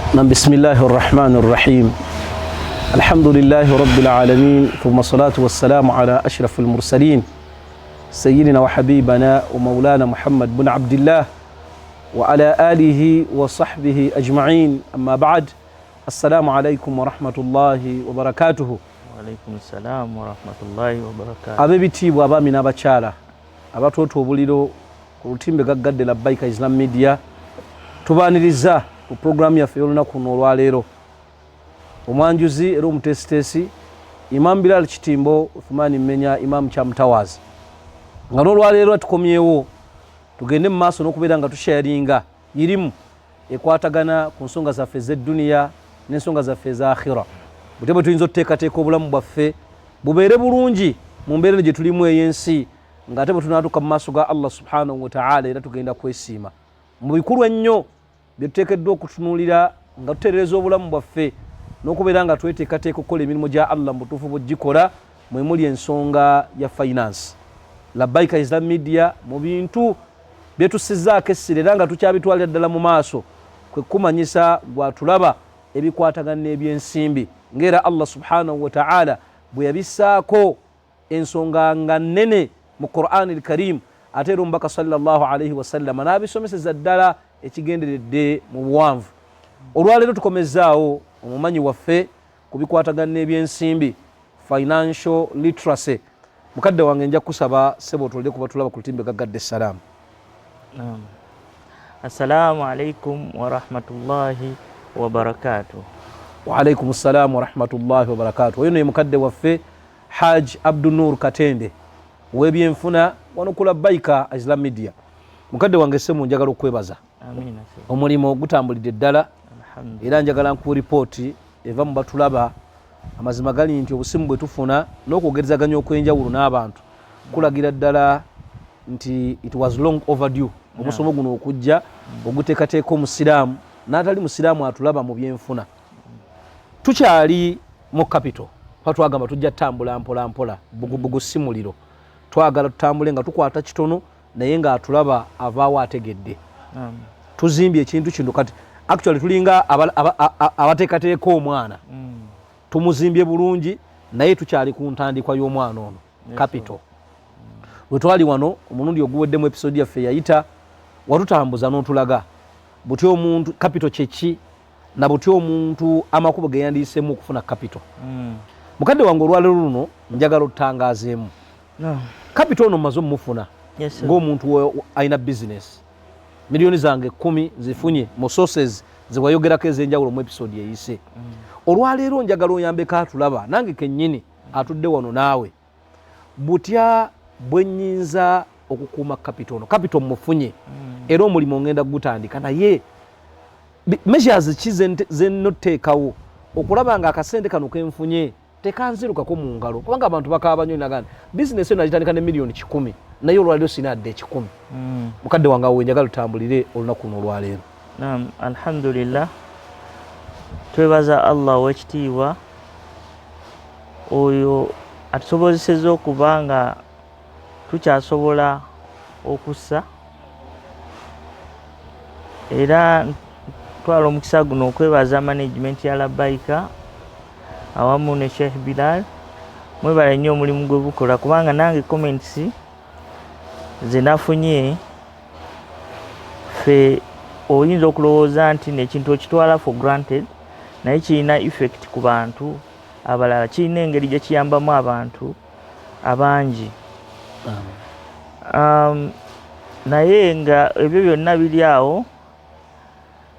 نعم، بسم الله الرحمن الرحيم، الحمد لله رب العالمين، ثم الصلاة والسلام على أشرف المرسلين، سيدنا وحبيبنا ومولانا محمد بن عبد الله وعلى آله وصحبه أجمعين، أما بعد، السلام عليكم ورحمة الله وبركاته. Waalaikum salam warahmatullahi wabarakatu. Ab'ebitiibwa, abaami n'abakyala abatwota obuliro ku lutimbe gaggadde Labbaika Islam Media, tubaaniriza ku puroguramu yaffe ey'olunaku luno olwaleero. Omwanjuzi era omuteesiteesi, Imam Bilal Kitimbo Uthumani Mmenya, Imam Kyamutawaazi, nga n'olwaleero atukomyewo tugende mu maaso n'okubeera nga tusharinga irimu ekwatagana ku nsonga zaffe ez'edduniya n'ensonga zaffe eza akhira, bute bwe tuyinza okuteekateeka obulamu bwaffe bubeere bulungi mu mbeera eno gye tulimu ey'ensi, ng'ate bwe tunaatuuka mu maaso ga Allah subhanahu wataala era tugenda kwesiima. Mu bikulu ennyo bye tuteekeddwa okutunuulira nga tutereeza obulamu bwaffe n'okubeera nga tweteekateeka okukola emirimu gya Allah mu butuufu bw'ogikola, mwe muli ensonga ya finance. Labbaika Islam Media, mu bintu byetussizzaako essira era nga tukyabitwalira ddala mu maaso, kwe kumanyisa gwatulaba ebikwatagana n'ebyensimbi, ng'era Allah subhanahu wataala bwe yabissaako ensonga nga nnene mu Qur'ani al Karim, ate era omubaka sallallahu alaihi wasallama n'abisomeseza ddala ekigenderedde mu buwanvu. Olwaleero tukomezaawo omumanyi waffe ku bikwatagana n'ebyensimbi, financial literacy. Mukadde wange, nja kusaba sebo otulire kuba tulaba ku lutimbe gaggadde essalaamu. Naam. Assalamu alaikum warahmatullahi wabarakatuh. Waalaikum ssalaamu warahmatullahi wabarakatu. Oyo naye mukadde waffe Haj Abdunur Katende ow'ebyenfuna wano ku Labbaika Islam Media. Mukadde wange semu, njagala okwebaza. Amina. Omulimu gutambulidde ddala. Alhamdulillah. Era njagala nkuwa ripooti eva mu batulaba. Amazima gali nti obusimu bwe tufuna n'okwogerezaganya okw'enjawulo n'abantu kulagira ddala nti it was long overdue omusomo guno okujja oguteekateeka omusiraamu n'atali musiraamu atulaba mu byenfuna. Tukyali mu capital, kuba twagamba tujja tutambula mpola mpola, bugubugu si muliro. Twagala tutambule nga tukwata kitono, naye ng'atulaba avaawo ategedde. Naam. Tuzimbye ekintu kino kati actually tulinga abateekateeka omwana. Tumuzimbye bulungi, naye tukyali ku ntandikwa y'omwana ono. Capital, bwe twali wano omulundi oguweddemu, episode yaffe yayita, watutambuza n'otulaga butya omuntu capital kyeki na butya omuntu amakubo ge yandiyiseemu okufuna capital. Mukadde wange, olwaleero luno njagala otutangaazeemu. Naam. Capital ono mmaze omufuna Yes, sir. ng'omuntu alina bizinesi, miliyoni zange 10 nzifunye mu sources zewayogerako ez'enjawulo mu episode eyise. Olwaleero njagala oyambeko atulaba, nange kennyini atudde wano naawe, butya bwe nnyinza okukuuma capital ono? Capital mufunye era omulimu ngenda gutandika, naye measures ki zennoteekawo okulaba nga akasente kano kenfunye tekanzirukako mu ngalo? Kubanga abantu bakaaba nnyo, nagamba bizinesi eno nagitandika ne miliyoni 100, naye olwaleero sina adde 100. Mukadde wange, awo wenjagala tutambulire olunaku luno olwaleero. Naam, alhamdulillah. Twebaza Allah ow'ekitiibwa oyo atusobozesezza okuba nga tukyasobola okussa, era twala omukisa guno okwebaza management ya Labbaika awamu ne Sheikh Bilal. Mwebale nnyo omulimu gwe bukola, kubanga nange comments ze nafunye, ffe oyinza okulowooza nti nekintu okitwala for granted, naye kirina effect ku bantu abalala, kirina engeri gye kiyambamu abantu abangi. Naye nga ebyo byonna biri awo,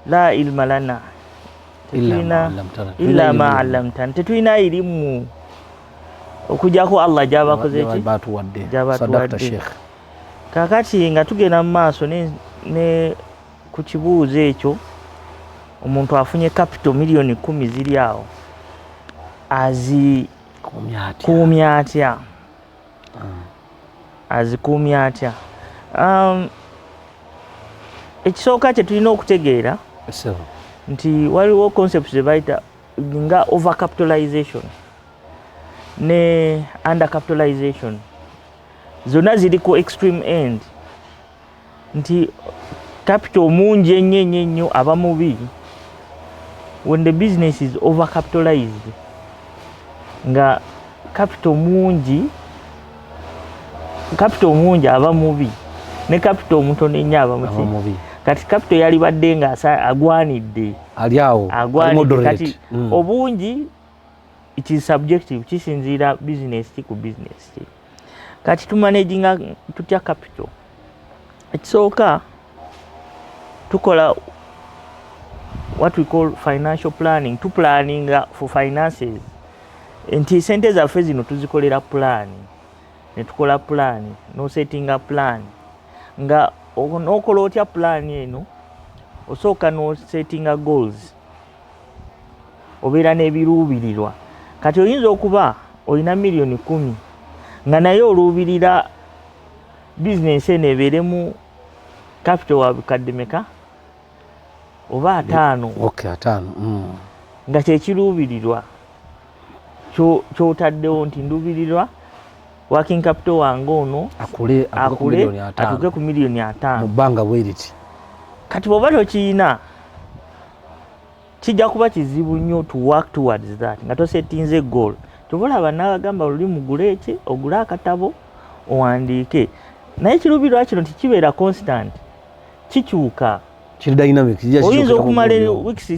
la ilma lana. Illa Tetulina ma allamtana. Illa ma allamtana. Tetulina irimu okujjako Allah gyabakoze ki? Batuwadde. Gy'abatuwadde. Sadakta, Sheikh. Kakati nga tugenda mu maaso ne ku kibuuzo ekyo, omuntu afunye capital miliyoni 10 ziri awo, Kuumya atya? Azikuumya atya? Azikuumya atya? Ekisooka kye tulina okutegeera Ssebo. nti waliwo concept ze bayita nga overcapitalization ne undercapitalization. Zonna ziri ku extreme end, nti capital mungi ennyo ennyo ennyo aba mubi. When the business is overcapitalized, nga capital mungi, capital mungi aba mubi, ne capital omutono ennyo aba muki. Kati capital yalibadde nga agwanidde, ali awo, agwanidde. Kati obungi it is subjective, kisinziira business ki ku business ki. Kati tumanaginga tutya capital? Ekisooka, tukola what we call financial planning. Tuplaninga for finances, nti sente zaffe zino tuzikolera plan, netukola plan, nosettinga plan. Nga nokola otya plan eno? Osooka nosettinga goals, obeera n'ebiruubirirwa. Kati oyinza okuba olina 10 million nga naye oluubirira bizinensi eno ebeeremu capital wa bukadde meka oba 50. Okay, 50. Nga kyekiruubirirwa kyotaddewo nti nduubirirwa working capital wange ono akule, akule atuuke ku 50 million mu bbanga bwe riti. Kati bw'oba tokiyina, kijja kuba kizibu nnyo to work towards that nga tosettinze goal. Kyova olaba nabagamba luli mugule eki, ogule akatabo owandiike. Naye ekiruubirirwa kino tikibeera constant, kikyuka. Kiri dynamic. Oyinza okumala weeks,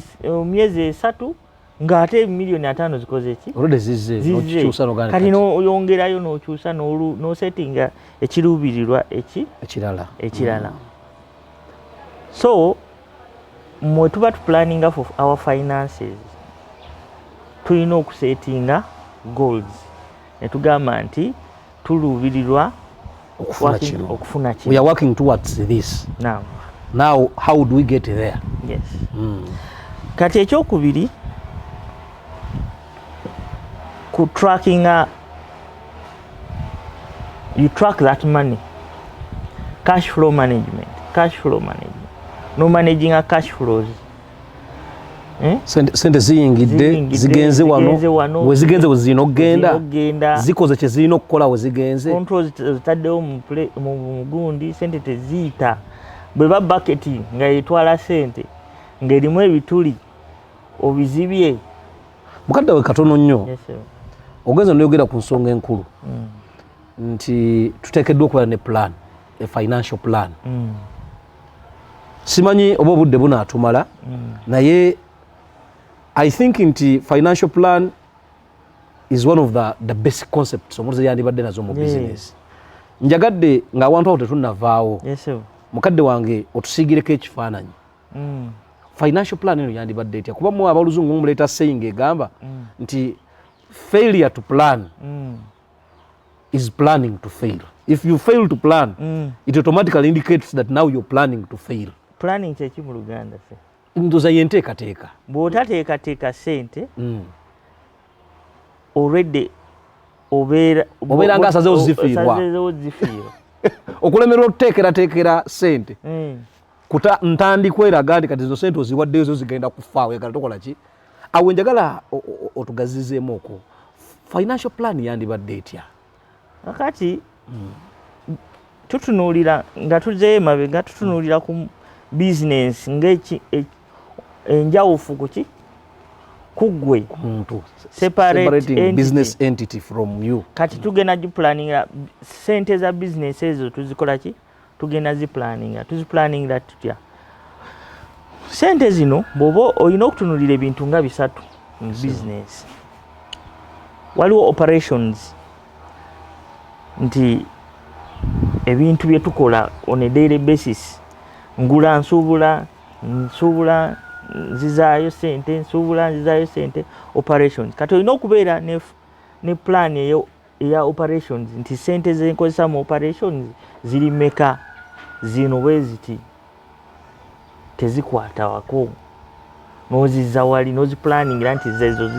myezi 3, ng'ate 50 million zikoze ki? Already zizze. Zizze. Kati noyongerayo, nokyusa, nosettinga ekiruubirirwa eki ekirala. Ekirala. So mwe tuba tuplaninga for our finances, tulina okusettinga goals netugamba nti tuluubirirwa okufuna kino. Okufuna We kino. Are working towards this. Now, now how do we get there? Yes. Kati ekyokubiri, ku trackinga. You track that money, cash flow management. Cash flow management, no managinga cash flows, eh? Sente ziyingidde, Ziyingidde, zigenze zigenze wano, wano, wezigenze we zirina okugenda, zirina okugenda, zikoze kye zirina okukola we zigenze. Controls zitaddewo mu gundi, sente teziyita. Bwe ba bucket nga yetwala sente ng'erimu ebituli, obizibye. Mukadde we, katono nnyo. Yes, sir. Ogenza noyogera ku nsonga enkulu nti tuteekeddwa okubeera ne plan, a financial plan. Simanyi oba obudde bunaatumala, naye I think nti financial plan is one of the basic concepts omuntu zeyandibadde nazo mu business. Njagadde ng'awantu awo tetunnavaawo, Yes, sir. mukadde wange, otusiigireko ekifaananyi. Financial plan eno yandibadde etya? Kuba mu abaluzungu mumuleeta saying egamba nti failure to plan is planning to fail. If you fail to plan, it automatically indicates that now you're planning to fail. Planning kyeki mu Luganda se? Ndoza yenteekateeka. Bw'otateekateeka sente, already obeera Obeera nga asazeewo zifiirwa. Osazeewo zifiirwa. Okulemererwa okuteekerateekera sente kuta ntandikwa eraga nti kati zino sente oziwaddeyo, zo zigenda kufa, oyagala tokola ki. Awo njagala otugazizeemu okwo, financial plan yandibadde etya? Kakati tutunuulira, nga tuzeeyo emabega, tutunuulira ku bizinensi ng'eki enjawufu kuki ku ggwe. Muntu. Separate Separating entity. Business entity from you. Kati tugenda giplaninga sente za bizinensi ezo, tuzikola ki? Tugenda ziplaninga. Tuziplaningira tutya sente zino? Bw'oba olina okutunulira ebintu nga bisatu mu bizinensi, waliwo operations, nti ebintu bye tukola on a daily basis: ngula, nsuubula, nsuubula, nzizaayo sente, nsuubula, nzizaayo sente, operations. Kati olina okubeera ne plan eyo eya operations, nti sente zenkozesa mu operations ziri meka, zino bwe ziti tezikwata wako, nozizza wali, noziplaningira nti zezo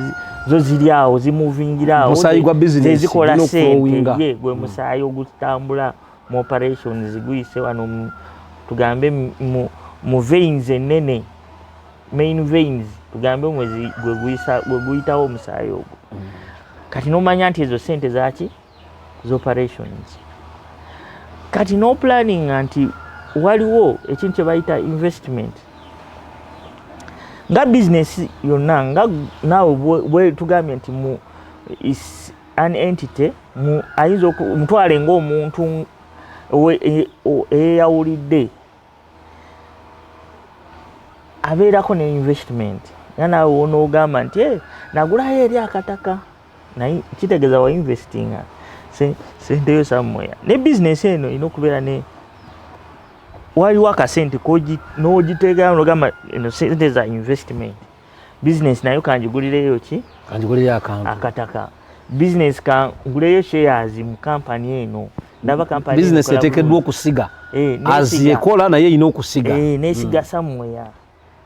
zo ziri awo, zimuvingira awo. Musaayi gwa business zezikola gulina sente. okuflowinga. Ye gwe musaayi ogutambula mu operations, guyise wano tugambe mu veins enene, main veins, tugambe mwezi gwe guyitawo omusaayi ogwo. Kati nomanya nti ezo sente zaki? Z'operations. Kati noplaninga nti waliwo ekintu kye bayita investment. Nga bizinesi yonna, nga naawe bwe tugambye nti mu is an entity, mu ayinza mutwale ng'omuntu eyeyawulidde, abeerako ne investment. Nga naawe wonoogamba nti, "Eh, nagulayo eri akataka," naye kitegeeza wa investinga senteyo somewhere. Ne bizinesi eno erina okubeera ne waliwo akasente n'ogiteekayo nogamba, eno sente za investment, bizinesi nayo kanjigulireyo ki? Kanjigulireyo akantu. Akataka. Bizinesi kanguleyo shares mu kampani eno, ndaba kampani eno Bizinesi ekola eteekeddwa bulungi. okusiga. Eh, azi nesiga. Ekola, naye erina okusiga. Eh, nesiga somewhere,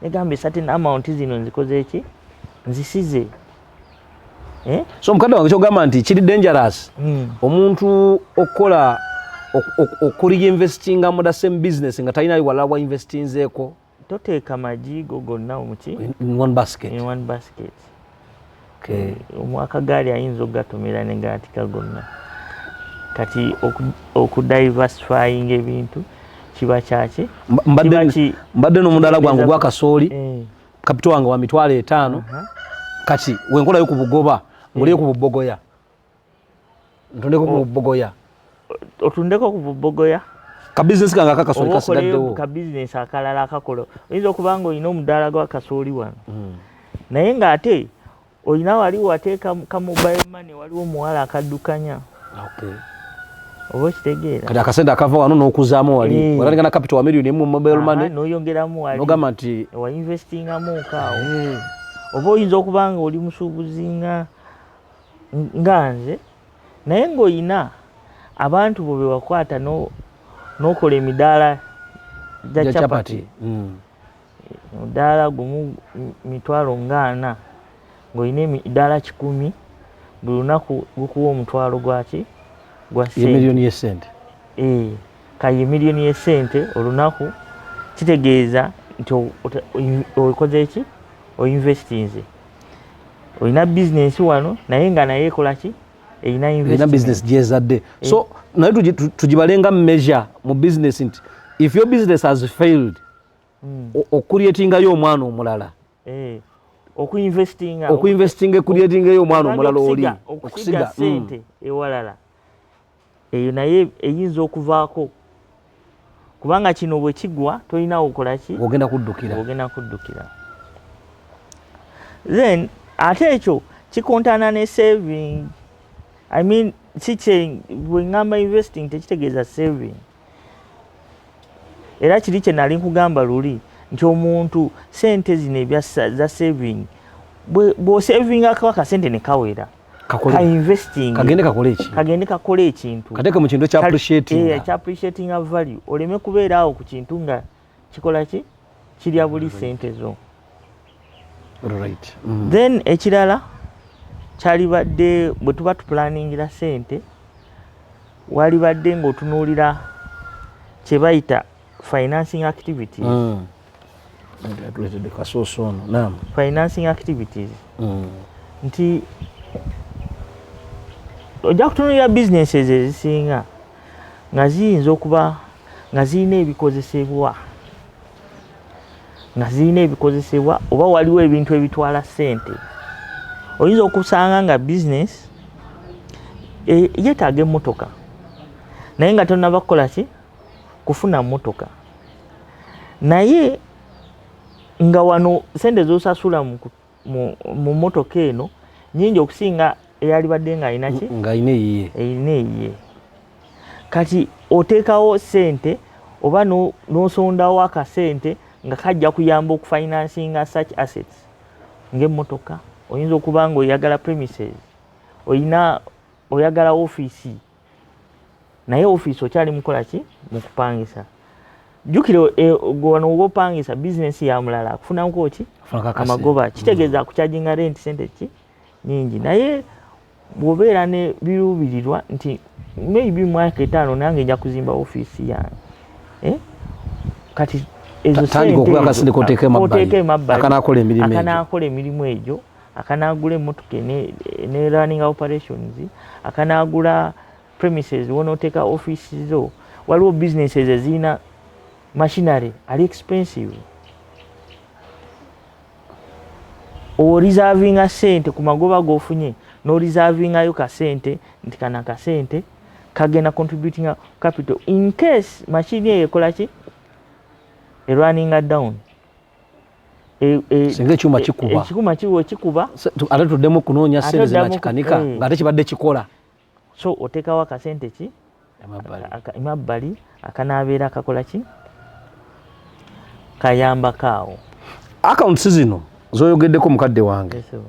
negamba certain amount zino nzikoze ki? Nzisize. Eh? So mukadde wange, kyogamba nti kiri dangerous omuntu okukola okureinvestinga mu the same business nga talina walala wa investinzeeko? Toteeka magi go gonna muki? In one basket. In one basket. Okay. Akagaali ayinza okugatomera ne gaatika gonna. Kati okudiversifying ebintu kiba kyaki? Mbadde n'omudaala gwange ogwa kasooli, capital wange wa 50,000. Kati wenkolayo ku bugoba, nguleyo ku bubogoya, ntondeko ku bubogoya. Otundeko ku bubogoya. Kabizinesi kange akakasooli Oba okoleyo kasigaddewo. Kabizinesi akalala akakola. Oyinza okuba nga olina omudaala gwa kasooli wano, naye ng'ate olina wali wateeka ka mobile money, waliwo omuwala akaddukanya. Oba okitegeera? Kati akasente akava wano n'okuzaamu wali, watandika na capital wa 1 million mu mobile money, n'oyongeramu wali, n'ogamba nti wainvestingamu nkaawo. Oba oyinza okuba nga oli musuubuzi nga nze, naye ng'olina abantu bo bewakwata n'okola emidaala gya gya chapati. Chapati. Omudaala gumu 40,000, ng'olina emidaala 100, buli lunaku gukuwa 500 gwaki? Gwa ye ssente. Miliyoni y'esente. Eh, kaye miliyoni y'essente olunaku, kitegeeza nti okoze ki? Oinvestinze. Olina bizinesi wano, naye nga naye ekola ki? Erina erina investment. Business gyezadde. So naye tugibalenga measure mu business nti if your business has failed, okucreatingayo omwana omulala. Eh, okuinvestinga. Okuinvestinga, ecreatingayo omwana omulala oli okusiga sente ewalala, eyo naye eyinza okuvaako, kubanga kino bwe kigwa tolina wokola ki? Ogenda kuddukira. Ogenda kuddukira. Then ate ekyo kikontana ne saving. I mean, si bwe ŋŋamba investing tekitegeeza saving. Era kiri kye nali nkugamba luli nti omuntu sente zino ebya za saving, bw'osavingako akasente ne kawera, Kakole. Ka investing. Kagende kakole eki? Kagende kakole ekintu. Kateeke mu kintu ekya appreciating. Eh, ekya appreciating value, oleme kubeera awo ku kintu nga kikola ki? Kirya buli sente zo. Right. Then ekirala kyalibadde, bwe tuba tuplaningira sente, walibadde ng'otunuulira kye bayita financing activities. Atuleetedde kasooso ono, naam. Financing activities, nti ojja kutunuulira businesses ezisinga nga ziyinza okuba nga zirina ebikozesebwa, oba waliwo ebintu ebitwala ssente. Oyinza okusanga nga bizinesi yeetaaga emmotoka, naye nga tonnaba kukola ki? Kufuna mmotoka. Naye nga wano sente z'osasula mu mmotoka eno nyingi okusinga eyalibadde ng'alina ki? Ng'alina eyiye. Erina eyiye. Kati oteekawo sente oba n'osondawo akasente nga kajja kuyamba okufinancinga such assets ng'emmotoka. Oyinza okuba nga oyagala premises, oyina oyagala ofiisi, naye ofiisi okyali mukola ki? Mu kupangisa. Jjukira, wano oba opangisa bizinesi ya mulala, akufunako ki? Afunako akasente. Amagoba. Kitegeeza akucharginga rent sente ki? Nyingi. Naye bw'obeera ne biruubirirwa nti maybe mwaka 5 nange nja kuzimba ofiisi yange, eh? Kati ezo Tandika sente okuba ezo, akasente k'oteeka emabbali. K'oteeka emabbali. Akanaakola emirimu egyo. Akanaakola emirimu egyo, akanaagula emmotoka ne running operations, akanaagula premises wonooteeka ofiisi zo. Waliwo businesses ezirina machinery ali expensive. Oreservinga sente ku magoba g'ofunye, n'oreservingayo kasente nti kana kasente kagenda contributinga capital in case machine eyo ekola ki, erunninga down. Singa ekyuma kikuba. Ekyuma kiwo kikuba. Ate tuddemu kunoonya Ate sente oddamu zinakikanika ng'ate kibadde kikola. So oteekawo akasente ki? Emabbali. Emabbali akanaabeera kakola ki, kayambako awo. Accounts zino zoyogeddeko, mukadde wange, Yes, sir.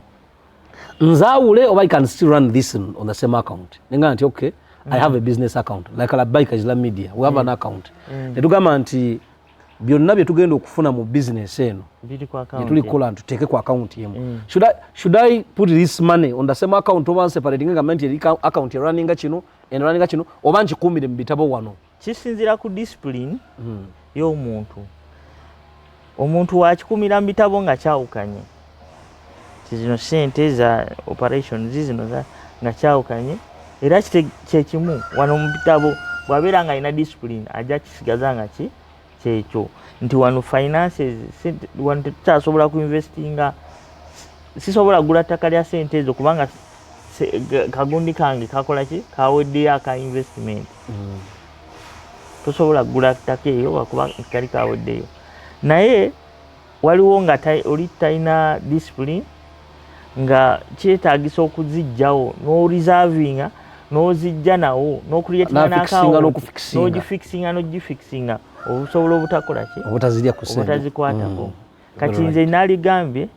nzaawule oba I can still run this on the same account? Nenga nti okay, I have a business account like Labbaika Islam Media, we have an account, netugamba nti byonna bye tugenda okufuna mu business eno biri ku account. Gyetuli kukola ntuteeke ku account emu. Should I put this money on the same account oba nseparating nga nti eri account erunninga kino, erunninga kino, oba nkikuumire mu bitabo wano? Kisinziira ku discipline y'omuntu. Omuntu wakikumira mu bitabo nga kyawukanye, ti zino sente za operations zino nga kyawukanye, era kyekimu wano mu bitabo. Bw'abeera nga alina discipline, ajja kisigaza nga ki kyekyo nti wano finances wano tetukyasobola kuinvestinga, sisobola kugula ttaka lya sente ezo kubanga kagundi kange kakola ki, kaweddeyo aka investment. Tosobola kugula ttaka eyo wakuba kali kaweddeyo. Naye waliwo nga oli talina discipline, nga kyetagisa okuzijjawo n'oreservinga n'ozijja nawo n'ocreatinga N'afixinga n'okufixinga. N'ogifixinga n'ogifixinga, obusobola obutakola ki? Obutazirya ku ssente. Obutazikwatako. Kati nze naligambye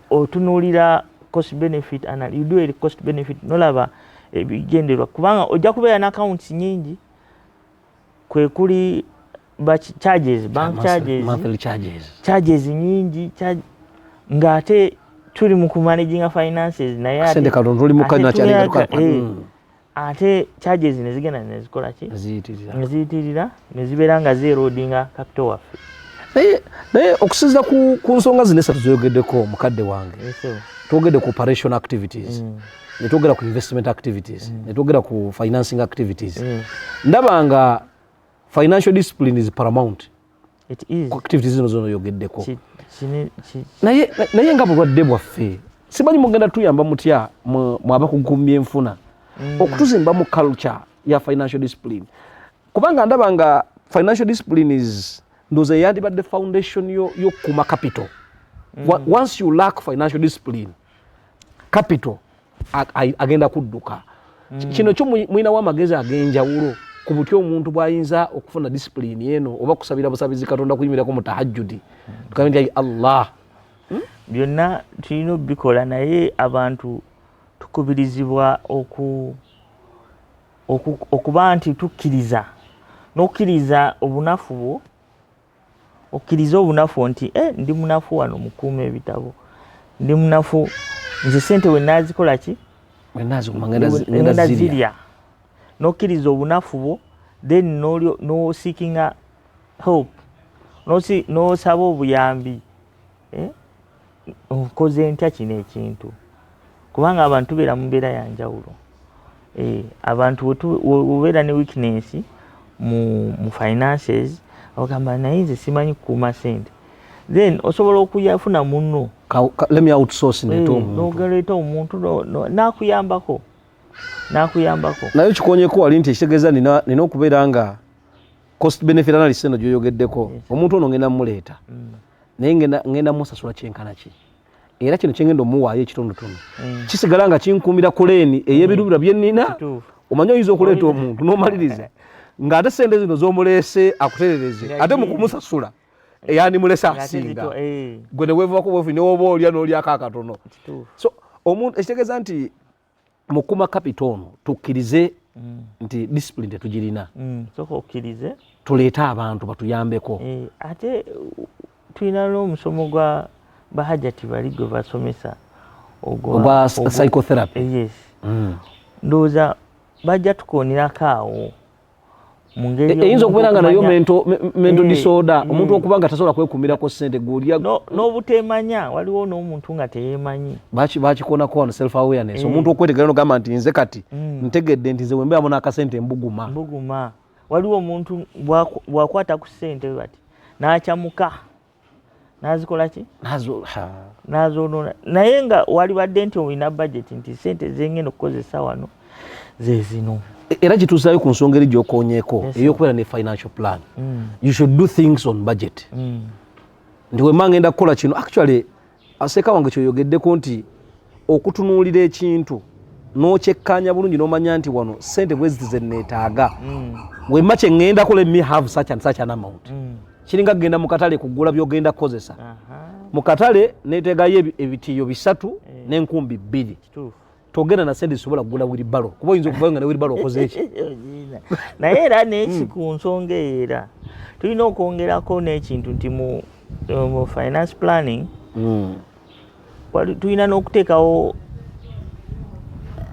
otunuulira cost benefit analysis. You do a cost benefit nolaba ebigenderwa, kubanga ojja kubeera n'accounts nyingi, kwe kuli charges, bank charges, monthly charges, charges nyingi, ng'ate tuli mu kumanaginga finances, naye sente katono tuli mu ate kanywa tuli ate charges nezigenda nezikola ki? Neziyitirira. Neziyitirira, nezibeera nga zeerodinga capital waffe. Naye okusinziira ku nsonga zino esatu zoyogeddeko, mukadde wange, Yes, sir. twogedde ku operation activities, ne twogera ku investment activities, ne twogera ku financing activities. Ndaba nga financial discipline is paramount It is. ku activities zino zona oyogeddeko. Naye nga bulwadde bwaffe, simanyi mugenda tuyamba mutya mwe abakugu mu byenfuna okutuzimba mu culture ya financial discipline, kubanga ndaba nga financial discipline is, ndowooza, yandibadde foundation y'okukuuma capital. Once you lack financial discipline, capital agenda kudduka. Kino kyo mulinawo amagezi ag'enjawulo ku butya omuntu bw'ayinza okufuna discipline eno, oba kusabira busabizi Katonda, kuyimirako mu tahajjudi tugambe nti ayi Allah? Byonna tulina obikola, naye abantu tukubirizibwa okuba nti tukkiriza n'okkiriza obunafu bwo, okkirize obunafu nti ndi munafu wano mukuuma ebitabo, ndi munafu nze, sente we nazikola ki, Wenazikuma ngenda ngenda zirya. Zirya. N'okkiriza obunafu bwo, then n'oseekinga help, n'osaba obuyambi, eh? Nkoze ntya kino ekintu? Kubanga abantu tubeera mu mbeera ya njawulo. Abantu weobeera ne weakness mu finances, ogamba naye nze simanyi kukuuma sente, then osobola okuyafuna munno. Let me outsource, ndeeta omuntu. N'ogaleeta omuntu n'akuyambako. Naye kikonyeko wali nti ekitegeeza nina okubeera nga cost benefit analysis eno gyoyogeddeko, omuntu ono ngenda mumuleeta, naye ngenda musasula kyenkana ki, era kino kyengenda omuwaayo ekitondotono kisigala nga kinkuumira ku leeni ey'ebirubirwa bye nnina. Omanyi oyinza okuleeta omuntu n'omaliriza ng'ate sente zino z'omuleese akuterereze, Nga ate mu nyingi. kumusasula eyandimulese Ng'ate asinga. zito. Gwe ne weevako bwefu, newoba olya n'olyako akatono. So omuntu ekitegeeza nti mukuma capital ono, tukkirize nti discipline tetugirina. Sooka okkirize. Tuleete abantu batuyambeko. Ate tulina n'omusomo gwa bahajati bali gwe basomesa. Ogwa psychotherapy. Yes. Ndowooza bajja tukoonirako awo mu ngeri Eyinza okubeera nga nayo okumanya- mental disorder, omuntu okuba nga tasobola kwekuumirako ssente gwolya. N'obuteemanya, waliwo n'omuntu nga teyeemanyi. Bakikonako wano self awareness, omuntu okwetegera nogamba nti nze kati ntegedde nti nze wembeeramu n'akasente mbuguma. Nazikola ki? Nazo ha. Nazonoona. Naye nga walibadde nti olina budget nti sente zengenda okukozesa wano ze zino. Era kituusaayo ku nsonga eri gyokonyeeko ey'okubeera ne financial plan. You should do things on budget. Nti wemba ngenda kukola kino, actually aseeka wange kyoyogeddeko nti okutunuulira ekintu n'okyekkaanya bulungi n'omanya nti wano sente bweziti zeneetaaga, wemba kyeŋŋendako, let me have such and such an amount. Kiringa kugenda mu katale kugula byogenda kukozesa. Mu katale netegayo ebitiiyo 3 n'enkumbi 2. Togenda na sente zisobola kugula wheelbarrow, kuba oyinza okuvayo nga ne wheelbarrow okoze eki? Naye era neki ku nsonga eyo, era tulina okwongerako n'ekintu nti mu finance planning tulina n'okuteekawo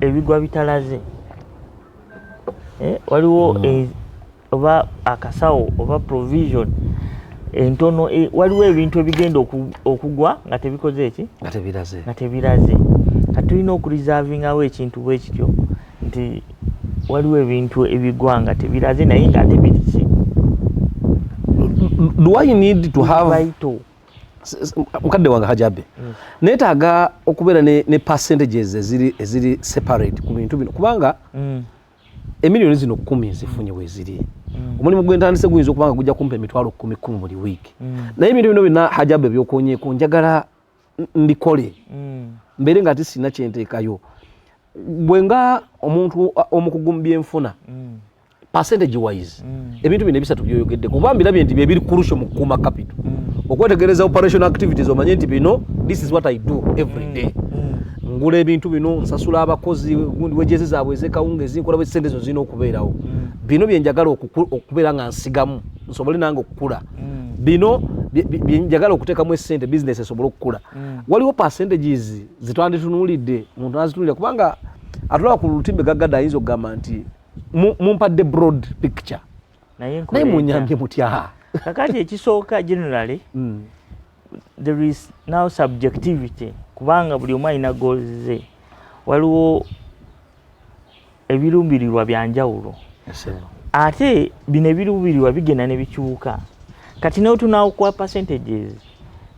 ebigwa bitalaze. Waliwo oba akasawo oba provision entono, waliwo ebintu ebigenda okugwa nga tebikoze eki? Nga tebiraze. Nga tebiraze. Kati tulina okureservingawo ekintu bwe kityo nti waliwo ebintu ebigwa nga tebiraze naye nga ate biriki. Do I need to have vital. Mukadde wange Hajabe, neetaaga okubeera ne percentages eziri separate ku bintu bino, kubanga emiliyoni zino 10 nzifunye weeziri, omulimu gwentandise guyinza okuba nga gujja kumpa emitwalo kumi kumi buli wiiki, naye ebintu bino byonna, Hajabe, byokonyeeko njagala mbikole, mbeere nga ate sirina kyenteekayo. Bwe nga omuntu omukugu mu byenfuna, percentage wise, ebintu bino ebisatu byoyogedde, kuba mbirabye nti byebiri crucial mu kukuuma capital, okwetegereza operation activities, omanye nti bino, this is what I do every day, ngula ebintu bino, nsasula abakozi gundi wejezi zaabwe ezekawunga ezinkola bwe, sente zo zirina okubeerawo, bino byenjagala okubeera nga nsigamu nsobole nange okukula, bino byenjagala okuteekamu esente business esobole okukula. Waliwo percentages zitwanditunuulidde, muntu nazitunuulira, kubanga atulaba ku lutimbe gaggadde ayinza okugamba nti mumpadde broad picture, naye naye munyambye mutya? Kakati ekisooka, generally there is now subjectivity, kubanga buli omu alina goals ze, waliwo ebirumbirirwa byanjawulo, ate bino ebiruubirirwa bigenda ne bikyuka. Kati naye tunakuwa percentages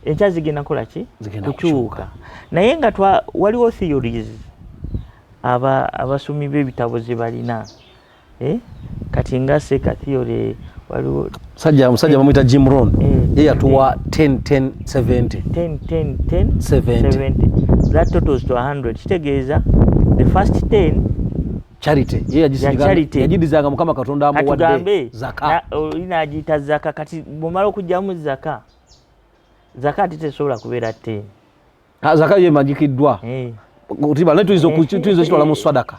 enkya zigenda kola ki? Zigenda. Kukyuka. Naye nga waliwo theories abasomi b'ebitabo ze balina, eh? Kati nga seka theory waliwo. Musajja bamuyita Jim Rohn. Ye yatuwa 10 10 70. 10 10 10 70. 70, that totals to 100. Kitegeeza the first 10 charity ye Ya charity. Yagidizanga Mukama Katonda amuwadde katugambe zaka. Oli n'agiyita zaka. Kati bwomala okugyamu zaka, zaka ate tesobola kubeera 10. Ah, zaka ye emagikiddwa. Tiba naye tuyinza okitwala mu swadaka,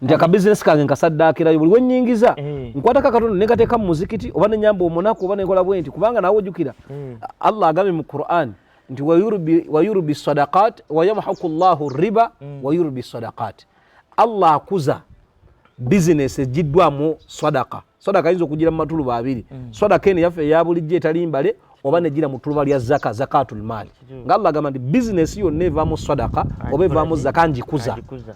nti akabizinesi kange nkasaddaakirayo buli wenyingiza, nkwatako akatono nenkateeka mu muzikiti oba nenyamba omunaku oba nenkola bwe nti, kubanga nawe ojjukira Allah agambye mu Quran nti wayurbi sadaqat wayamhaku llahu riba wayurbi sadaqat. Allah akuza bizinesi egiddwamu sadaka. Sadaka ayinza okugira mu matuluba abiri, sadaka eno yaffe eya bulijjo etali mbale, oba negira mu tuluba lya zaka, zakatul maali, nga Allah agamba nti bizinesi yonna evaamu sadaka oba evaamu zaka njikuza. Agikuza.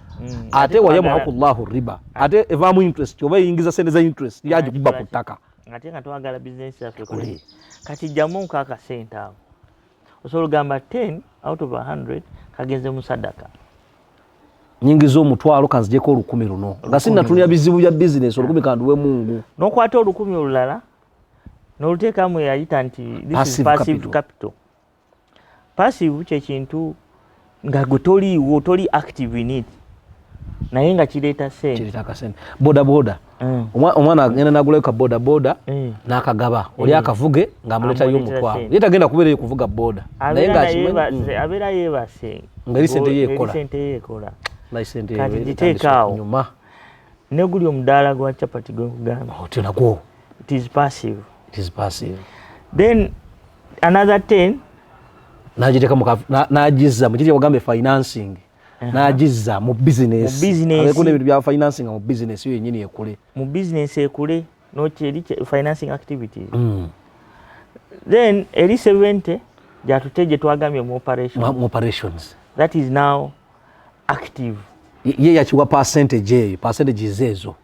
Ate wayamhaku llahu riba, ate evaamu interest oba eyingiza sente za interest, yagikuba ku ttaka. Ate nga twagala bizinesi yaffe Kule. kule. Kati jjamu nko akasente ako, osobola ogamba 10 out of 100 kagenze mu sadaka. Nyingiza 100, kanzijeko 1,000 luno nga sinnatunira bizibu bya bizinesi, 1,000 kanduwe Mungu. N'okwata 1,000 olulala n'oluteekamu eyayita nti this is Passive passive capital. capital. Passive kyekintu nga gwe toliiwo, toli active in it, naye nga kireeta sente. Kireeta akasente, boda boda. Omwana agenda nagulayo ka boda boda n'akagaba oli akavuge ng'amuleetayo Amuleetera 100. sente. Ye tagenda kubeerayo kuvuga boda, naye Abeera ng'akimanyi abeera yeebase. Ng'eri sente ye ekola. Ng'eri sente ye ekola. Naye sente Kati ye giteeka etandise awo. okunyuma. Ne guli omudaala gwa chapati gwe nkugamba, Otyo nagwo it is passive. It is passive. Then another 10 n'agiteeka n'agizza mu kiri wagambe financing, n'agizza mu business. Mu business. Abeeko n'ebintu bya financing mu business yo yennyini ekule. Mu business ekule, nokyeri financing activities. Then eri 70 gyatute gye twagambye mu operation. Mu operations. That is now active. Ye yakiwa percentage eyo, percentages ezo.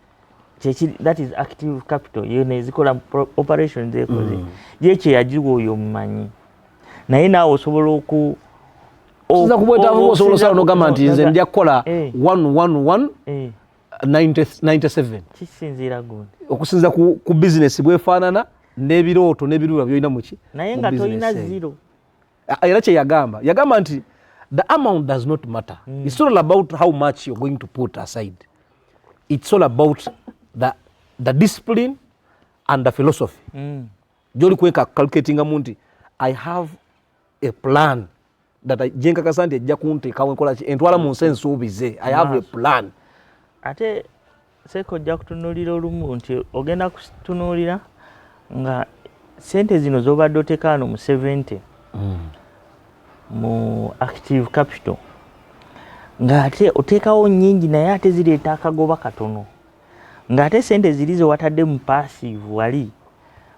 Kyeki, that is active capital, yeno ezikola operations ekoze. Ye kyeyagiwa oyo omumanyi. Naye naawe osobola oku Okusinziira ku bwetaavu bwo, osobola osala n'ogamba nti nze nja kukola 111 97. Kisinziira gundi. Okusinziira ku bizinesi bwefaanana n'ebirooto n'ebirura byolina muki. Naye nga tolina zero. Era kye yagamba, yagamba nti the amount does not matter. It's all about how much you're going to put aside. It's all about the discipline and the philosophy. Gyoli kweka calculatingamu nti I have a plan that gyenkakasa nti ejja kunteekawo enkola ki entwala mu nsi ensuubize. I have a plan. Ate seeka ojja kutunuulira olumu nti ogenda kutunuulira nga sente zino z'obadde oteeka wano mu 70 mu active capital, ng'ate oteekawo nnyingi naye ate zireeta akagoba katono, ng'ate sente ziri ze watadde mu passive wali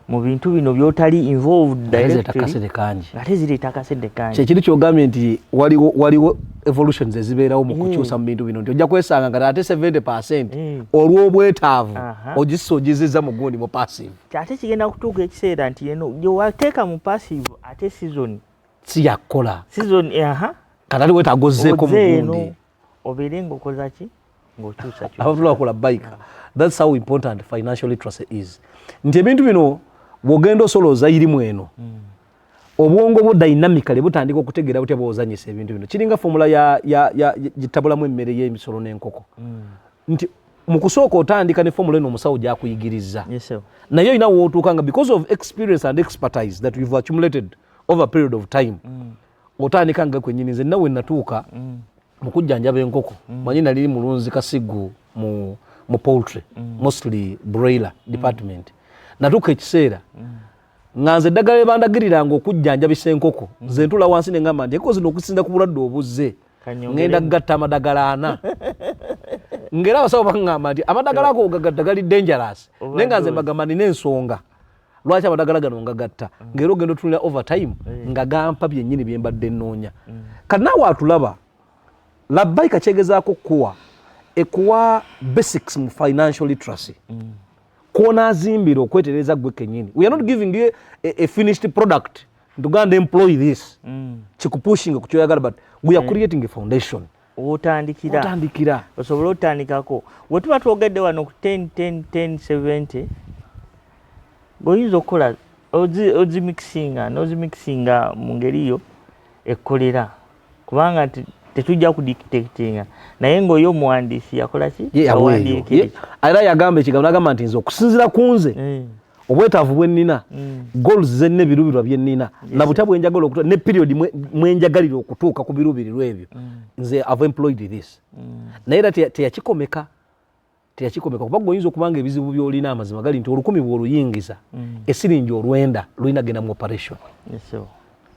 mu bintu bino by'otali involved directly, akasente kangi, ng'ate zireeta akasente kangi. Kyekiri kyogambye nti waliwo evolutions ezibeerawo mu kukyusa mu bintu bino, nti ojja kwesanga nga ate 70% olw'obwetaavu ogissa ogizizza mu gundi, mu passive. Ate kigenda kutuuka ekiseera nti eno gyewateeka mu passive ate season si yakukola. Season, aha. Kati ate weetaaga ozzeeko mu Ozze eno gundi. Obeere ng'okoza ki, ng'okyusa kyusa. Abatula kola bike. That's how important financial literacy is, nti ebintu bino bw'ogenda osolooza irimu eno, obwongo bwo dynamically butandika okutegeera butya bwozanyisa ebintu bino. Kiringa formula ya gitabulamu emmere y'emisolo n'enkoko, nti mu kusooka otandika ne formula eno omusawo gyakuyigiriza, Yes, sir. naye olina wootuuka nga because of experience and expertise that you've accumulated over a period of time, otandika nga kwenyini. Nze nawe natuuka mu kujjanjaba enkoko, manyi nali mulunzi kasigu mu poultry, mostly broiler department. Natuuka ekiseera nga nze eddagala lyebandagiriranga okujjanjabisa enkoko, nze ntula wansi neŋŋamba nti enkoko zino okusinza ku bulwadde obuzze, Kanyongeremu. ŋŋenda kugatta amadagala ana, ngera abasawo baŋŋamba nti amadagala ago gagatta gali dangerous, naye nga nze mbagamba nina ensonga lwaki amadagala gano ngagatta, ng'era ogenda otunulira over time nga gampa byennyini bye mbadde nnoonya. Kati naawe atulaba, Labbaika kyegezaako kuwa ekuwa basics mu financial literacy kwonaazimbira okwetereza gwe kennyini. We are not giving you a finished product to go and employ this, kikupushinga ku kyoyagala, but we are creating a foundation. Wotandikira. Otandikira. Osobole otandikako. We tuba twogedde wano ku 10 10 10 70, ng'oyinza okukola ozimixinga n'ozimixinga mu ngeri yo ekkolera, kubanga tetujja kudictatinga, naye ng'oyo omuwandiisi yakola ki? Ye yaweeyo. Yawandiika ekyo. Era yagamba ekigambo nagamba nti nze okusinziira ku nze, obwetaavu bwe nnina, goals zenna, ebiruubirwa bye nnina, na butya bwe njagala okutuuka, ne period mwe njagalira okutuuka ku biruubirirwa ebyo, nze have employed this. Naye era teyakikomeka, kuba gwe oyinza okuba nga ebizibu by'olina, amazima gali nti 1000 bw'oluyingiza, esiringi 90 lulina genda mu operation, Yes, sir.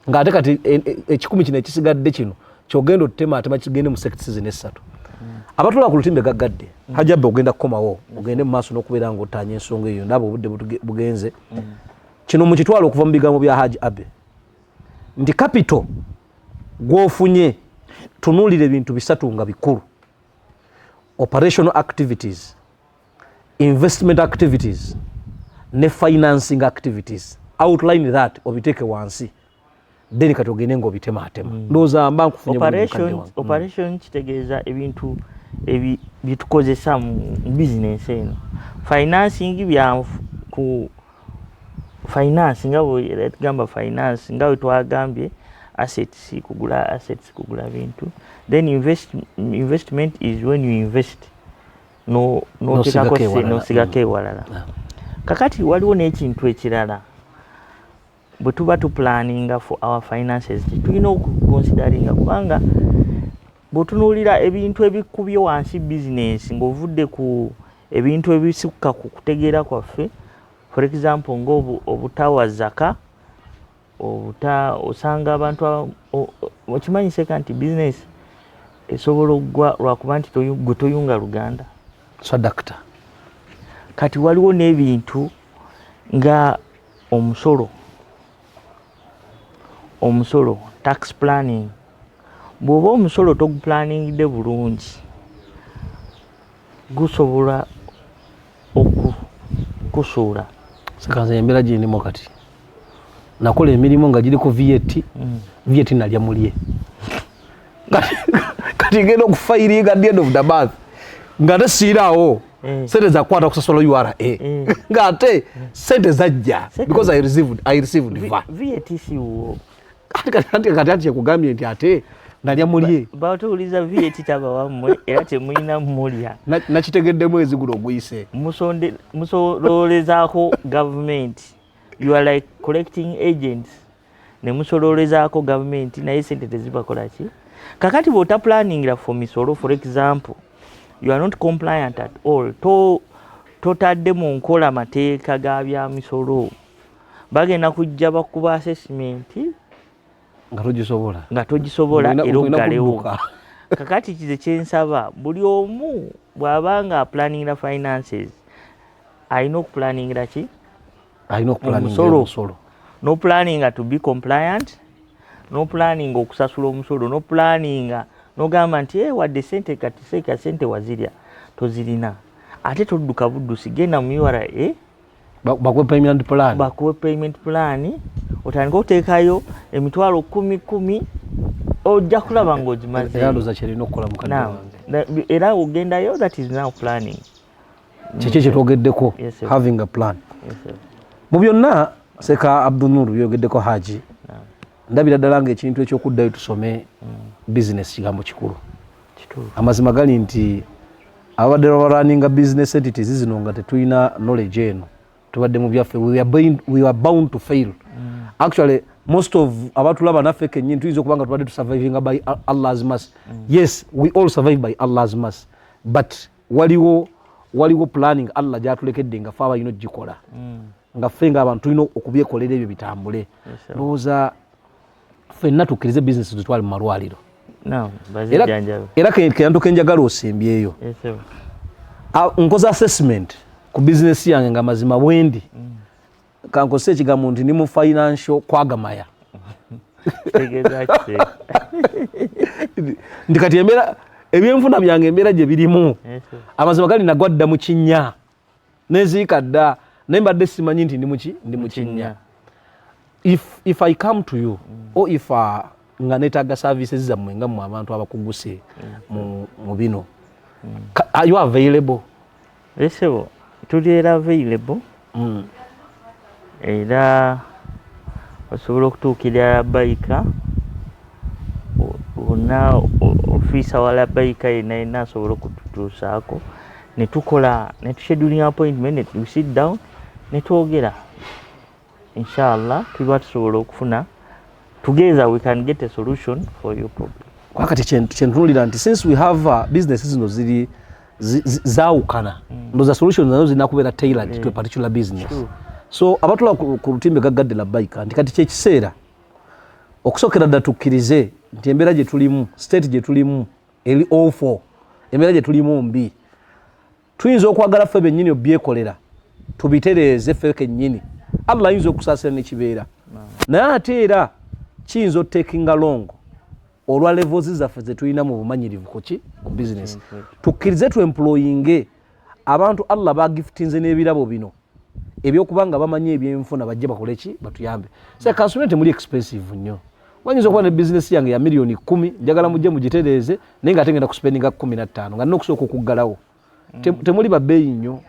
ng'ate kati 100 kino ekisigadde kino kyogenda otemaatema kigende mu sectors zino essatu. Abatula ku lutimbe gaggadde, hajabbe ogenda kukomawo ogende mu maaso n'okubeera ng'ottaanya ensonga eyo. Ndaba obudde bugenze. Kino mukitwala okuva mu bigambo bya Haji Abe nti capital gw'ofunye, tunuulira ebintu bisatu nga bikulu: operational activities, investment activities ne financing activities. Outline that, obiteeke wansi, then kati ogende ng'obitemaatema. Ndowooza mba nkufunye bulungi, mukadde Operation. wange. Operation kitegeeza ebintu byetukozesa mu bizinensi eno. Financing bya ku finance, nga bwe tugamba finance, nga bwe twagambye assets, kugula assets, kugula bintu. Then investment is when you invest, no notekako N'osigako ewalala. N'osigako ewalala. Kakati waliwo n'ekintu ekirala, bwe tuba tuplaninga for our finances tulina okuconsideringa, kubanga bw'otunuulira ebintu ebikubye wansi bizinensi ng'ovudde ku ebintu ebisukka ku kutegeera kwaffe, for example ng'obutawa zaka, obuta osanga abantu okimanyi seka nti bizinensi esobola okugwa lwakuba nti gwe toyunga luganda. Sadakta. Kati waliwo n'ebintu nga omusolo, tax planning. Bw'oba omusolo toguplaningidde bulungi, gusobola okukusuula. Sekanze embeera gyendimu kati. Nakola emirimu nga giriko VAT. VAT nalya mulye. Kati ngenda okufilinga at the end of the month nga te siiraawo sente zakukwata kusasula URA, ng'ate sente zajja because I received VAT. VAT si wo. Kati kyekugambye nti ate nalya mulye. Batuwuliza, VAT taba wammwe era temulina mulya. Nakitegedde mwezi guno oguyise. Musololezaako gavumenti. You are like collecting agents ne musololezaako gavumenti, naye sente tezibakola ki. Kakati bw'otaplanningira for misolo, for example, you are not compliant at all, to totadde mu nkola mateeka ga bya misolo, bagenda kujja bakuba assessment nga togisobola. Nga togisobola. Era olina oggalewo. kudduka. Kakati kize kyensaba, buli omu bw'aba nga aplanningira finances, alina okuplanningira ki? Alina okuplanninga Omusolo. omusolo. Noplanninga to be compliant, noplanninga okusasula omusolo, noplanninga nogamba nti wadde sente kati seeka sente wazirya tozirina, ate todduka buddusi, genda mu URA. Bakuwe payment plan. Bakuwe payment plan, otandike oteekayo 100,000 10,000, ojja kulaba ng'ogimaze. Era ndowooza kyerina okukola, mukadde Now, wange. Era ogendayo, that is now planning. Kiki kyetwogeddeko? Yes, sir. Having a plan. Yes, sir. Mu byonna Seeka Abdunuru byogeddeko, Haji, ndabira ddala nga ekintu ekyokuddayo tusome business kigambo kikulu. Kituufu. Amazima gali nti ababadde barunninga business entities zino nga tetulina knowledge eno, tubadde mu byaffe, we are bound to fail. Actually, most of abatulaba naffe kennyini tuyinza okuba nga tubadde tusurvivinga by Allah's mercy. Yes, we all survive by Allah's mercy, but waliwo planning Allah gyatulekedde nga fe abalina ogikola, nga ffe nga abantu tulina okubyekolera ebyo bitambule. Yes, sir. Ndowooza ffenna tukkirize bizinesi zitwale mu malwaliro. Naam, Era bazijjanjabe. era kantu kenjagala osembyeyo. Yes, sir. Nkoze assessment ku bizinesi yange nga mazima bwendi, kankozesa ekigambo nti ndi mu financial kwagamaya. Kitegeeza ki? Nti kati embeera ebyenfuna byange, embeera gye birimu, Yes, sir. amazima gali nagwa dda mu kinnya neziika dda, naye mbadde simanyi nti ndi mu kinnya. If I come to you or if nga netaaga services zammwe nga mmwe abantu abakuguse mu bino, are you available? Esebo, tuli era available. Era osobola okutuukirira Labbaika wonna, ofiisa wa Labbaika yenna yenna asobola okututuusaako ne tukola ne tuscheduling appointment, ne we sit down ne twogera. Inshallah tuba tusobola okufuna, together we can get a solution for your problem. Kwakati kyentunulira nti since we have business zino ziri zaawukana, ndowooza solution nazo zirina kubeera tailored to a particular business. True. So abatula ku lutimbe gaggadde Labbaika nti kati kyekiseera okusookera ddala tukkirize nti embeera gye tulimu, state gye tulimu eri awful, embeera gye tulimu mbi. Tuyinza okwagala ffe bennyini obyekolera tubitereeze ffe kennyini, Allah ayinza okusaasira nekibeera, naye ate era kiyinza otakinga long olwa levels zaffe zetulina mu bumanyirivu kuki ku business. Tukkirize twemployinge abantu Allah bagiftinze n'ebirabo bino ebyokuba nga bamanyi ebyenfuna, bajje bakole ki, batuyambe. Se kansubire temuli expensive nnyo. Wanyinza okuba ne bizinesi yange ya 10 millioni, njagala mujje mugitereeze, naye nga ate ngenda kuspendinga 15, nga nina okusooka okuggalawo. Temuli babbeeyi nnyo.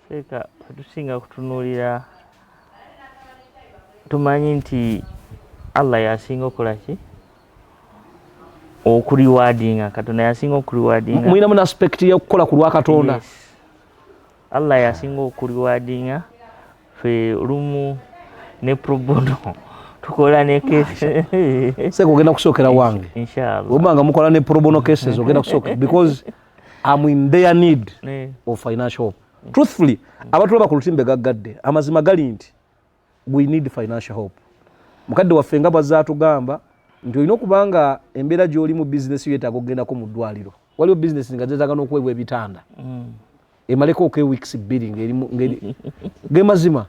Seeka, tusinga kutunuulira, tumanyi nti Allah yasinga okukola ki, okurewardinga. Katonda yasinga okurewardinga. Mulinamu n'aspect y'okukola ku lwa Katonda. Yes. Allah yasinga okurewardinga. Fe olumu ne pro bono tukola ne case. Seeka, ogenda kusookera wange. Inshallah. Oba nga mukola ne pro bono cases, ogenda kusooka because I'm in their need of financial help. Truthfully, abatulaba ku lutimbe gaggadde, amazima gali nti we need financial help. Mukadde waffe nga bwazze atugamba nti olina okuba nga embeera gy'oli mu bizinesi yeetaaga okugendako mu ddwaliro, waliwo bizinesi nga zeetaaga n'okuweebwa ebitanda emaleko oke weeks 2 ng'eri ge mazima.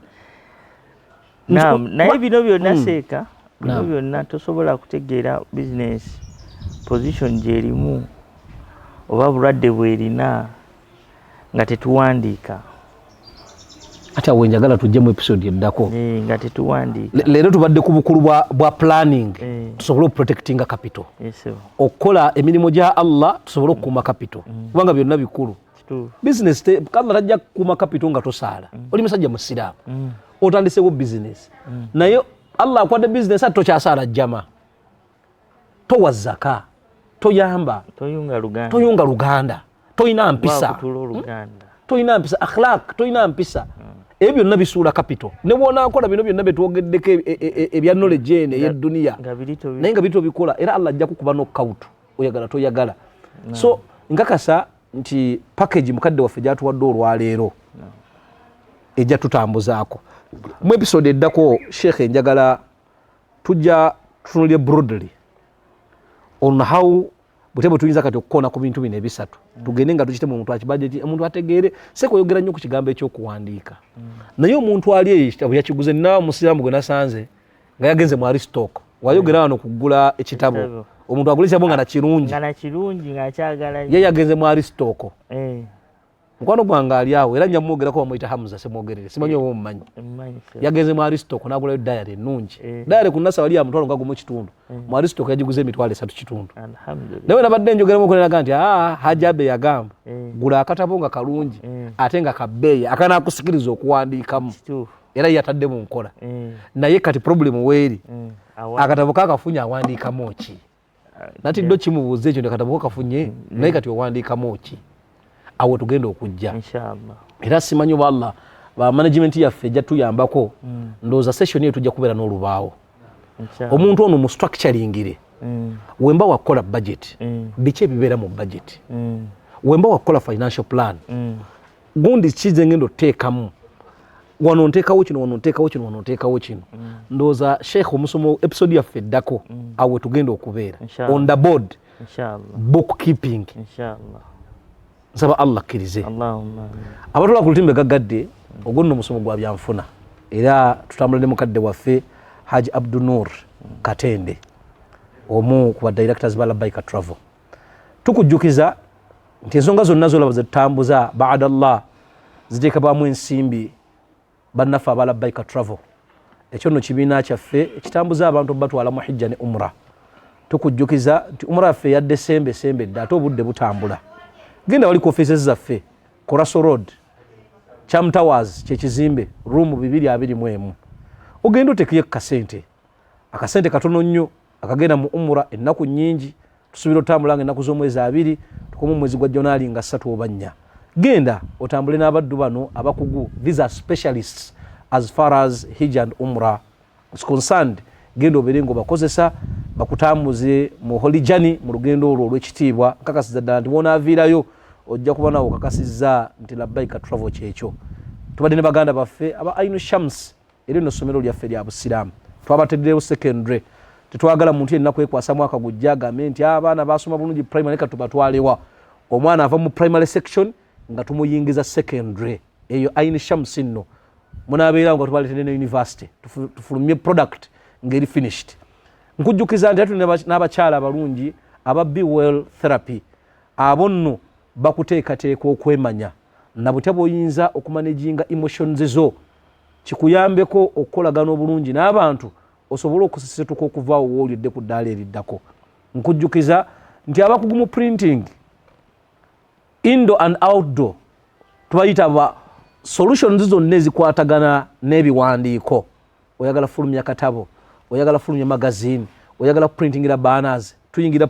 Naam, naye bino byonna, seeka, bino byonna tosobola kutegeera business position gyerimu oba bulwadde bwerina nga tetuwandiika. Ate awo njagala tujje mu episode eddako. Eh, nga tetuwandiika. Leero tubadde ku bukulu bwa planning, tusobole okuprotectinga capital, okukola emirimu gya Allah, tusobole okukuuma capital, kubanga byonna bikulu. Business, Allah tajja kukuuma capital nga tosaala. Oli musajja musiraamu, otandisewo business, naye Allah akwadde business ate tokyasaala jjama, towa zaka, toyamba, toyunga luganda, toyina mpisa, toyina mpisa, akhlaq, toyina mpisa. Ebyo byonna bisuula capital. Ne bwonaakola bino byonna byetwogeddeko ebya knowledge eno ey'edduniya, naye nga biri tobikola, era Allah ajja kukuba knockout, oyagala toyagala. So nkakasa nti package mukadde waffe gyatuwadde olwaleero ejja tutambuzaako. Mu episode eddako, Sheekh, enjagala tujja tutunulye broadly on how bute bwe tuyinza kati okukoona ku bintu bino ebisatu, tugende nga tukitemu omuntu akibajeti, omuntu ategeere. Sekweyogera nnyo ku kigambo ekyokuwandiika, naye omuntu ali eyo ekitabo yakiguze. Nina omusiraamu gwe nasanze nga yagenze mu Aristoc, wayogera wano kugula ekitabo, omuntu agula ekitabo nga nakirungi, ye yagenze mu Aristoc. Mukwano gwange ali awo era nja mwogerako, bamuyita Hamuza Semwogerere, simanyi oba omumanyi. Yagenze mu Aristoc n'agulayo diary ennungi. Diary ku Nasa wali ya 5,500, mu Aristoc yagiguza 3,500. Naye nabadde njogeramu okuneraga nti aa Hajabe yagamba, gula akatabo nga kalungi ate nga kabbeeyi akanaakusikiriza okuwandiikamu, era yatadde mu nkola. Naye kati problem weeri, akatabo kakafunye, awandiikamu ki? Natidde kimubuuza ekyo nti akatabo ko kafunye, naye kati owandiikamu ki? Awo tugenda okujja. Era simanyi oba Allah ba management yaffe ejja tuyambako. Ndowooza session eyo tujja kubeera n'olubaawo, omuntu ono mu structuringire. Wemba wakukola budget, biki ebibeera mu budget? Wemba wakukola financial plan, gundi kize ngenda oteekamu wano, nteekawo kino wano, nteekawo kino wano, nteekawo kino. Ndowooza Sheikh, omusomo episode yaffe eddako, awo wetugenda okubeera on the board, book keeping. Nsaba Allah akkirize. Abatula ku lutimbe gagadde, ogwo nno omusomo gwa byanfuna, era tutambula ne mukadde waffe Haji Abdunur Katende, omu ku badirectors ba Labaika Travel. Tukujjukiza nti ensonga zonna zolaba zetutambuza, baada Allah, ziteekebwamu ensimbi bannaffe aba Labaika Travel. Ekyo nno kibiina kyaffe ekitambuza abantu batwala mu hijja ne umra. Tukujjukiza nti umra yaffe eya Desemba esembedde, ate obudde butambula. Genda wali ku offices zaffe, Coraso Road, Cham Towers, kyekizimbe room 221, ogenda otekeyo kasente, akasente katono nnyo akagenda mu umura. Ennaku nnyingi, tusuubira otambula nga ennaku z'omwezi 2 tukoma omwezi gwa January nga 3 oba 4. Genda otambule n'abaddu bano abakugu. These are specialists as far as hijj and umra is concerned. Genda obeere nga obakozesa, bakutambuze mu holy journey, mu lugendo olwo olw'ekitiibwa. Nkakasiza ddala nti bwonaaviirayo ojja kuba nawe okakasizza nti Labbaika Travel kyekyo. Tubadde ne baganda baffe aba Ainu Shams. Era eno ssomero lyaffe lya busiraamu, twabatedderewo secondary. Tetwagala muntu yenna kwekwasa mwaka gujja agambe nti abaana basoma bulungi primary, katubatwalewa. Omwana ava mu primary section nga tumuyingiza secondary. Eyo Aini Shams nno munabeerawo nga tubaleetedde ne university, tufulumye product ng'eri finished. Nkujjukiza nti ate n'abakyala abalungi aba Be Well Therapy, abo nno bakuteekateeka okwemanya na butya bw'oyinza okumanaginga emotions zo, kikuyambeko okukolagana obulungi n'abantu, osobole okusesetuka okuvaawo wooli odde ku ddaala eriddako. Nkujjukiza nti abakugu mu printing indoor and outdoor, tubayita ba solutions zonna ezikwatagana n'ebiwandiiko. Oyagala fulumya katabo, oyagala fulumya magazine, oyagala printingira banners, tuyingira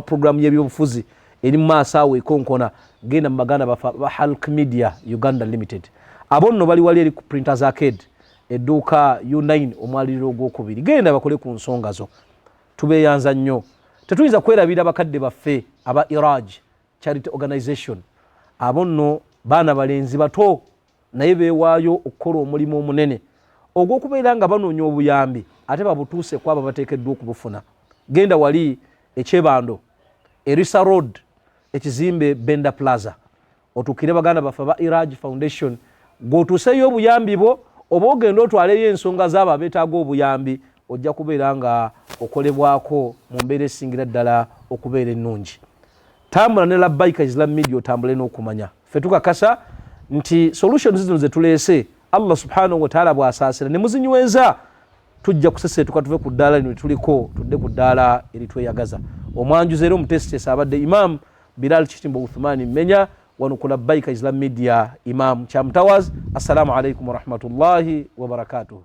programu y'ebyobufuzi eri mu maaso awo ekonkona, genda mu baganda bafe ba Halk Media Uganda Limited. Abo nno bali wali eri ku Printers Arcade, edduuka U9, omwaliriro ogwokubiri. Genda bakole ku nsonga zo. Tubeeyanza nnyo. Tetuyinza kwerabira bakadde baffe aba Iraj Charity Organization. Abo nno baana balenzi bato, naye beewaayo okukola omulimu omunene ogw'okubeera nga banoonya obuyambi ate babutuuse ku abo bateekeddwa okubufuna. Genda wali ekyebando, Erisa Road, ekizimbe Benda Plaza, otuukire baganda baffe aba Iraj Foundation. Gweotuuseyo obuyambi bwo, oba ogenda otwaleyo ensonga zaabo abeetaaga obuyambi, ojja kubeera nga okolebwako mu mbeera esingira ddala okubeera ennungi. Tambula ne Labbaika Islam Media, otambule n'okumanya. Ffe tukakasa Nti solutions zino zetuleese, Allah subhanahu wataala bw'asaasira ne muzinyweza, tujja kuseseetuka tuve ku ddaala lino lyetuliko, tudde ku ddaala eritweyagaza. Omwanjuzi era omuteesiteesi abadde Imam Bilal Kitimbo Uthumani Mmenya, wano ku Labbaika Islam Media, Imam Kyamutawaz. Assalamu alaikum warahmatullahi wabarakatuhu.